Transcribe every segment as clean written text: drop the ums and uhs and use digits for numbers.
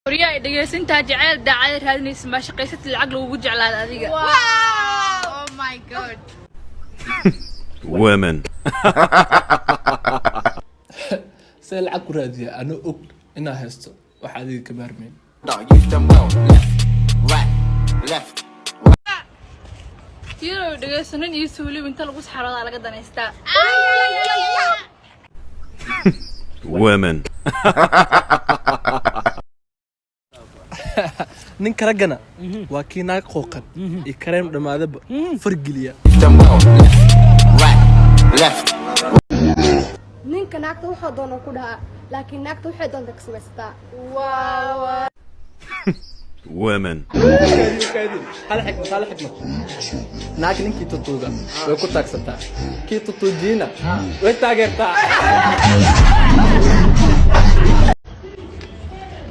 Waryaa, ay dhegaysantaa? Jaceyl daacada raadinaysa, maa shaqaysata lacag lagugu jeclaada adiga? Oh my God. Women. See lacag ku raadiya anoo og inaa haysto wax adiga ka maarmayn? Use them well. Left, right, left. Tiirow, dhegayso, nin iyo suuliba inta lagu saxaroodaa laga danaystaa. Women. Ninka raggana waa kii naag qooqan iyo kareem dhammaadaba fargeliya. Use them well. Left, right, left. Ninka naagta wuxuu doono ku dhahaa, laakiin naagta waxay doonta ka samaysataa. Women. Hal xikmad, hal xikmad: naag ninkii tutuuga way ku taagsataa, kii tutuujiyina way taageertaa.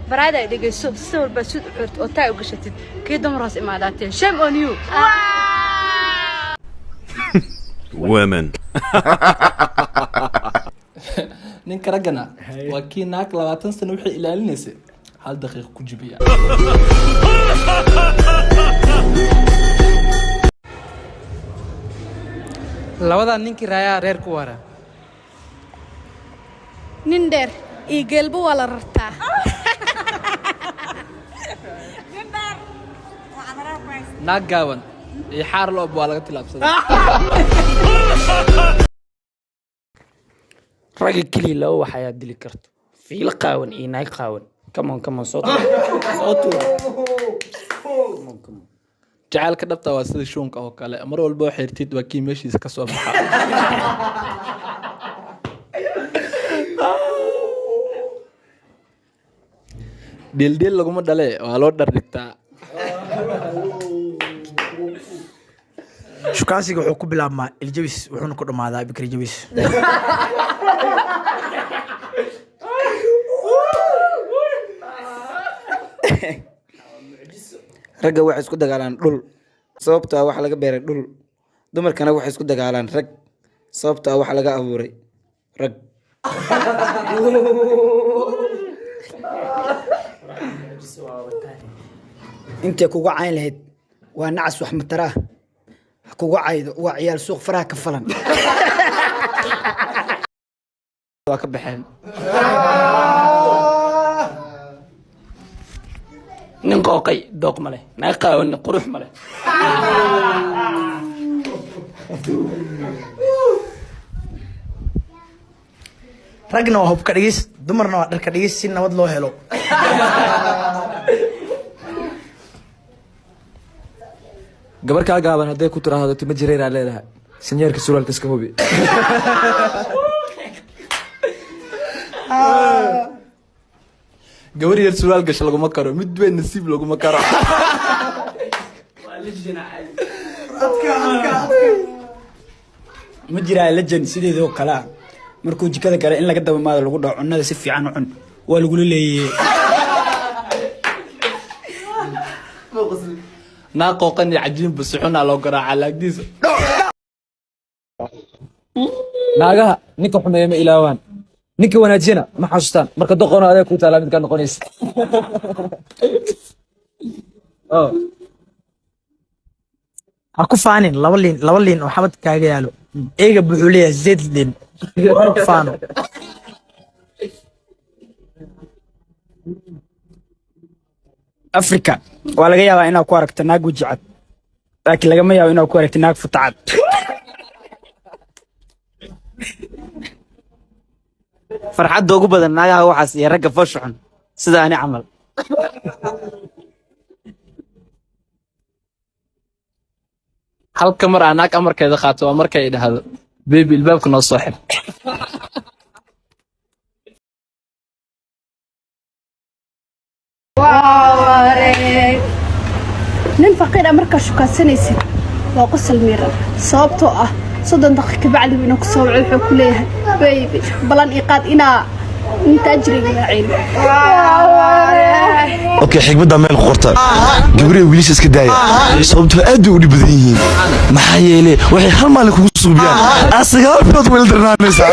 Baraada, ay dhegayso, si walba suud u xirto oo taa u gashatid, kii dumar hoos imaadaatee, shame on you. Women. Ninka raggana waa kii naag 20 sano waxay ilaalinaysay hal daqiiq ku jibiya. Labadaa ninkii raayaa reer ku wara. Nin dheer iyo geelba waa la rartaa. Naag gaaban iyo xaar loob waa laga tilaabsadaa. Ragga keliya laba wax ayaa dili karto: fiilo qaawan iyo naag qaawan. Come on, come on, soo tuur, soo tuur. Come on, come on. Jacaylka dhabta waa sida shuunka oo kale, mar walba oo xirtid waa kii meeshiisa ka soo baxa. Dhildhil laguma dhale, waa loo dhardhigtaa. Shukaansiga wuxuu ku bilaabmaa iljabis, wuxuuna ku dhammaadaa bikri jabis. Ragga waxay isku dagaalaan dhul, sababtoo ah waxa laga beeray dhul. Dumarkana waxay isku dagaalaan rag, sababtoo ah waxa laga abuuray rag. Intay kuga cayn lahayd waa nacas wax matara ah, ha kuga caydo, waa ciyaal suuq faraha ka falan. Waa ka baxeen. Nin qooqay dooq ma leh, naag qaawanna qurux ma leh. Ragna waa hubka dhigis, dumarna waa dharka dhigis si nabad loo helo. Gabar kaa gaaban hadday ku tiraahdo tima jireeraa leedahay, sinyeerka surwaalka iska hubi. Gabar yar surwaal gasha laguma karo, mid weyn nasiib laguma karo. Ma jiraa legend sideedoo kale ah, markuu jikada gala in laga dabamaado, lagu dhaho cunnada si fiican u cun, waa lagula leeyay? Naag qooqan iyo cajiinba suxunaa loo garaacaa laagdiisa. Naagaha ninka xumeeya ma ilaawaan, ninka wanaajiyana ma xasuustaan. Marka doqono adeeg ku taalaa midkaa noqonaysa. Oh. Ha ku faanin laba liin, laba liin oo xabad kaaga yaalo. Eega wuxuu leeyahay sideed liin. Ha ku faano. Afrika waa laga yaabaa inaad ku aragto naag weji cad, laakiin lagama yaabo inaad ku aragto naag futa cad. Farxadda ugu badan naagaha waxaas iyo ragga foosha xun sida ani camal. Halka mar aa naag amarkeeda qaato waa markay dhahdo, "Baby, ilbaabka noo soo xir." Nin faqiir ah markaa shukaansanaysid waa qosol miiran, sababtoo ah 30 daqiiqo kabacdi inuu kusoo waco, wuxuu ku leeyahay, "Baby, balan ii qaad inaa inta ajriga raacin." Okay, xigmadda meel ku qorta: gabriya wiilasha iska daaya, sababtoo aad bay u dhib badan yihiin, maxaa yeelay waxay hal maalin kugu suubiyaan aa 9 bilood weli darnaanaysaa.